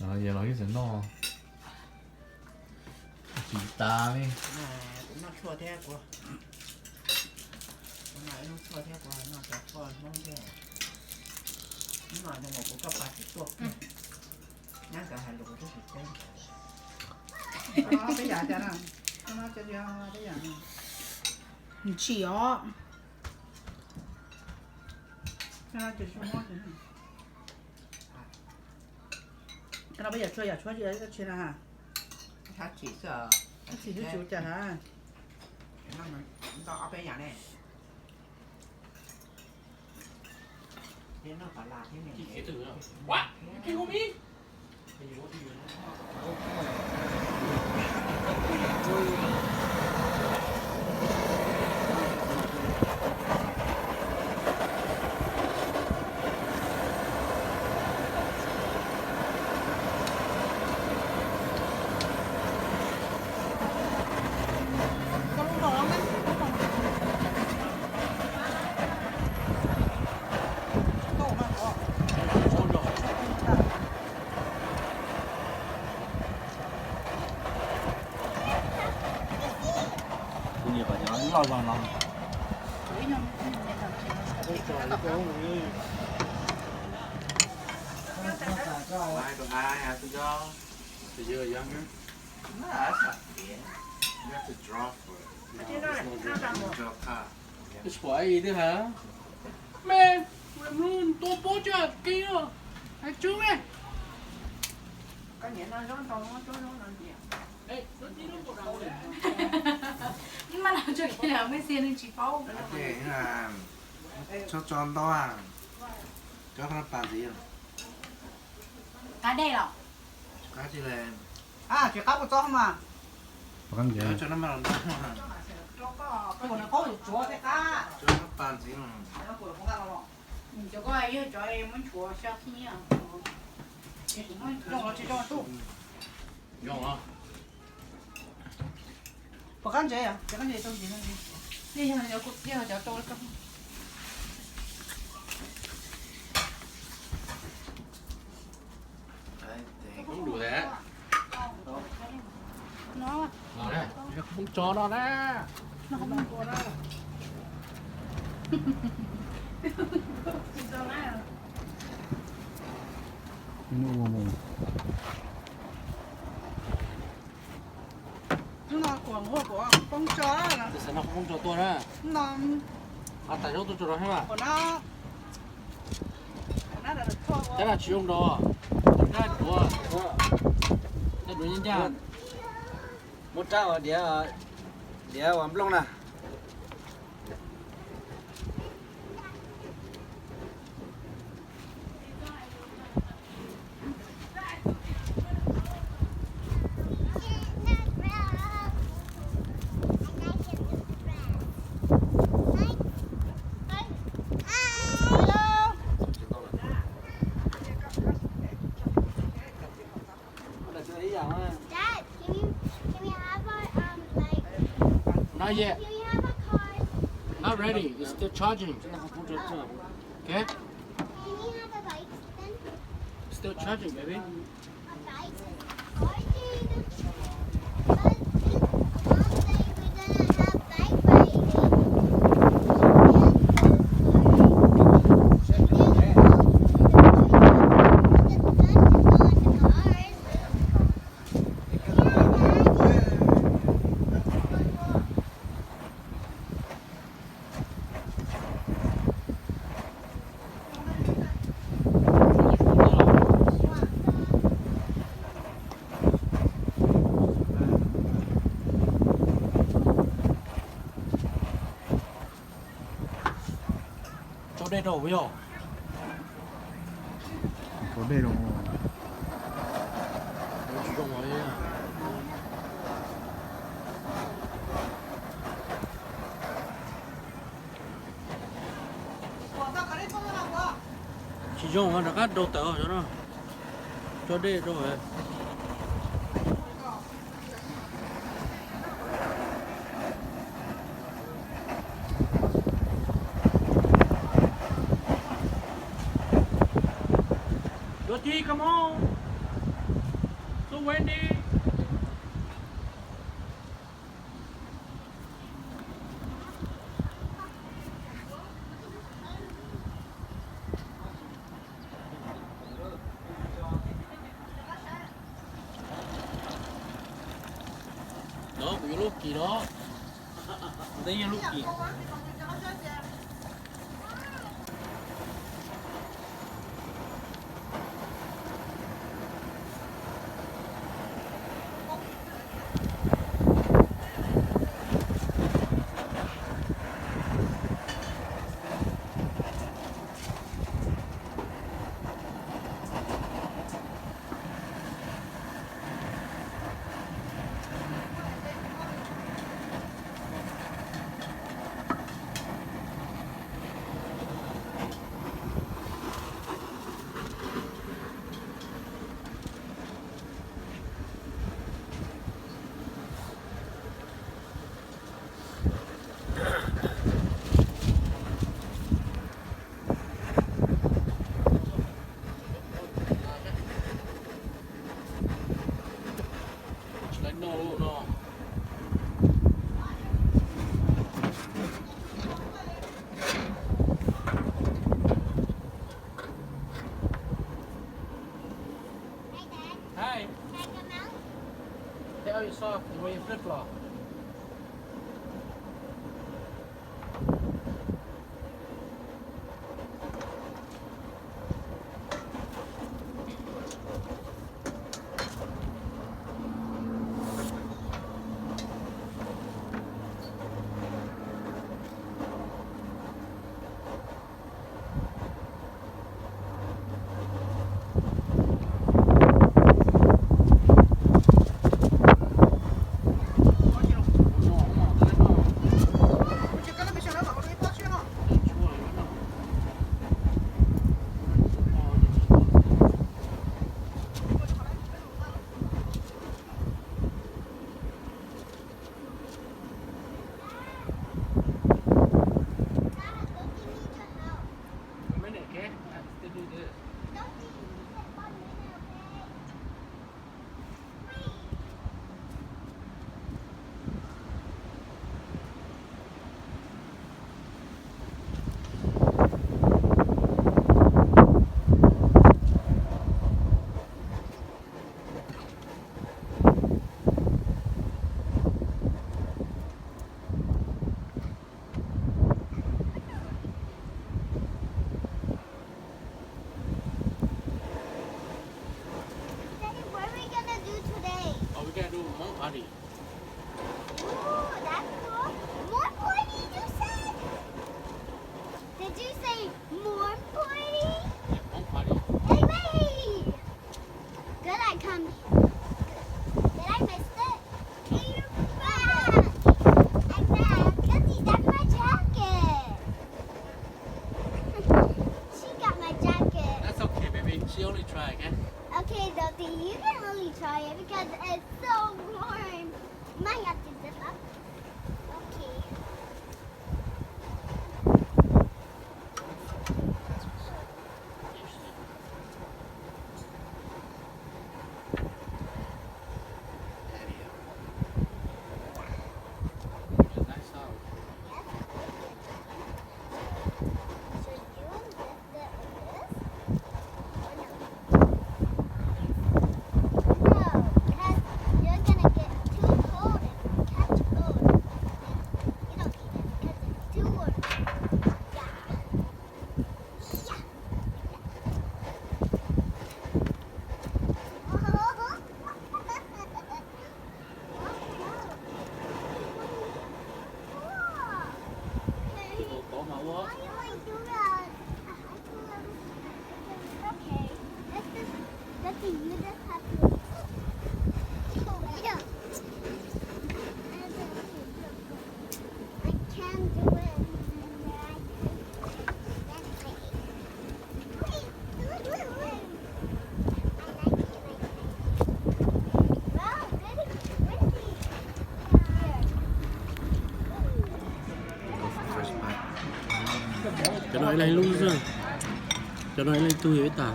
Yog los ib txwm noj tsis tas li. Kuv noj tshuaj thiab kuv, kuv noj ib lub tshuaj thiab kuv noj cov tshuaj Hmoob thiab. Hnub no zoo nkaus kuv koj pab tsis tuaj kiag, nyab nkawd hais lus kuv twb tsis teb. Peb yam cas na? Peb yam, ntsim os. Peb yam tshuaj, yam tshuaj tsis na. Ntsim xwb, tsis ua cas na. Ob peb yam ne. Kuv nim pom cov loj zog no. Why do I have to go? You're younger. No, that's not fair. You have to draw for it. Draw card. It's for A E this, huh? Man, we moon to bocha kilo. I chew it. Ib maj no tso kiag lawm, muaj xia neeg tsis paub. Tso tso ntau, cov qab pas ntxiv. Qab dej los? Qab dej li. Tsis qab puas txob mas. Tso no mas los ntau. Ua no qaub tsuav tej qab. Cov qab pas ntxiv. Cov ko yog cov muab nchuav xya khib. Zoo los tsis zoo tub. Zoo los. Puas qab ntsev yom? Cov qab ntsev tau ntsev no ntsev. Yog cov rau. Không đủ thế. Nó. Nó này, không cho nó đó. Nó không cho nó. Nó ua mù. Hnub no kuv muaj kuv poob tso. Tam sim no kuv poob tso tuaj na. No. Qhov tas zaub tuaj tso rau thiab mas. Kuv no. Kuv no. Cab na tsis zoo rau. Cab duav. Cab duav ncaj ncaj. Muab rab uas diav, diav uas nplooj na. Dad, can you, can we have our, um, like, Not yet. Can we have a card? Not ready. It's still charging. Okay? Can we have a bike then? Still charging, baby. A bike? Why do you, but you, Mom said we're gonna have bike riding. Tso dej rau yog. Tso dej rau. Tsis zoo li. Tsis zoo, rov qab rau tawm no. Tso dej rau. Yuav thi, come on. Wendy. No, kuv yuav lub kim no. Kuv twb yeej lub kim. Hey. Take off your socks and wear your flip-flop. A minute, okay? I have to still do this. Daddy, what are we gonna do today? Oh, we gotta do a Hmong party. Ooh, that's cool. More pointy, you said? Did you say more pointy? Yeah, Hmong party. Hey, wait! Good, I come. Did I miss it? Hey, you're back. I'm back. Guilty, that's my jacket. She got my jacket. That's okay, baby. She only try, okay? Okay, Dottie, you can only try it because it's so warm. Might have to zip up. Okay. Cov no ib leeg lub xwb. Cov no ib leeg tug yog ib tag.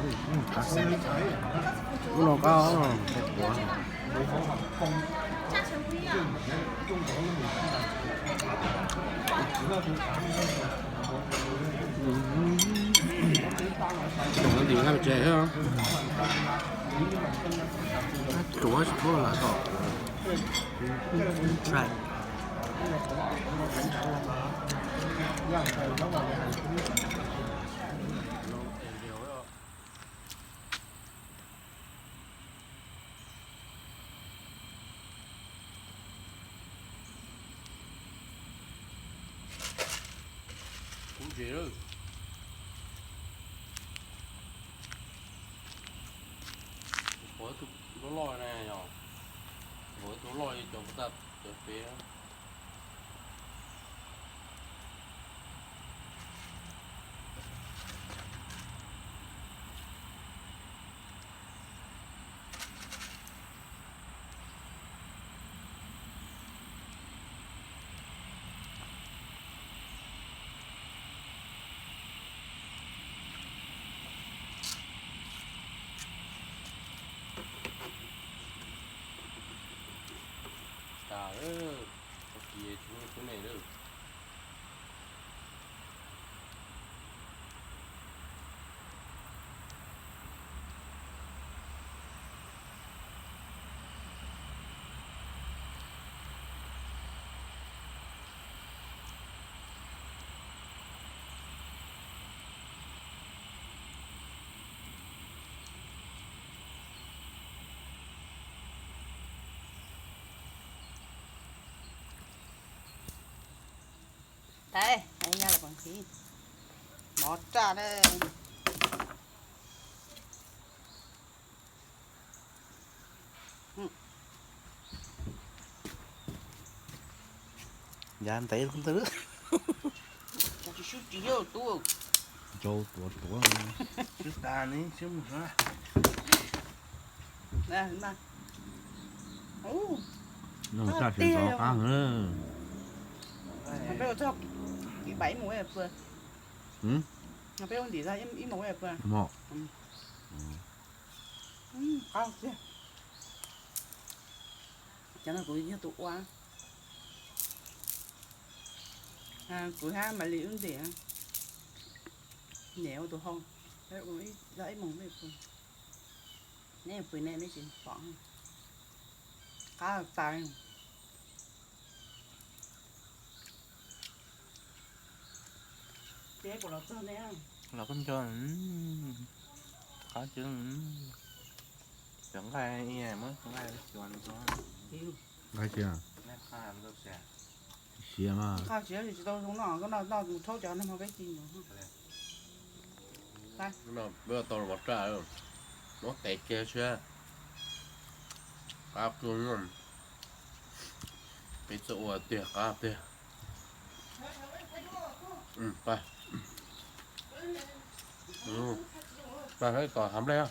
Ub no qab, qab quav. Tus ntim nqaij tsev thiab. Tuav tsis tuav lam tom. Try. Kub ntses lawm. Pov ib tug loj loj na yog, pov ib tug loj li cov puas tag cov pem. Tas lawm, tag kis tshub tshub nej lawm. Thaij, thaij nyaj los pom nqhis. Mov raj na. Yav ntev ntawd. Tsis sub tsis yog tu. Ntsau tuav tuav. Sub tas ne sub mus. Noj raj tsis ntxov qab heev. Peb ua txog kev pais ib mus pw. Peb ua ntim txog ib mus pw. Qab tiag. Cov no kuv yog tus ua. Kuv hab Malis wb ntim, niam ua tus hau. Peb ua txog ib mus pw. Neb pw nej, neb tsis pom. Qab tas. Los koj nco, qab tsis, cov nqaij, muab nqaij xyuas, nqaij tsis, siav mas. Qab tsis, tsis tau zoo noj, koj noj noj mus rhaub cov no peb ci ntawd. Peb tau los raj, muab tes kiag tshiab. Qab kawg, peb txawj ua tiag, qab tiag. Pab, pab tom hav nplej.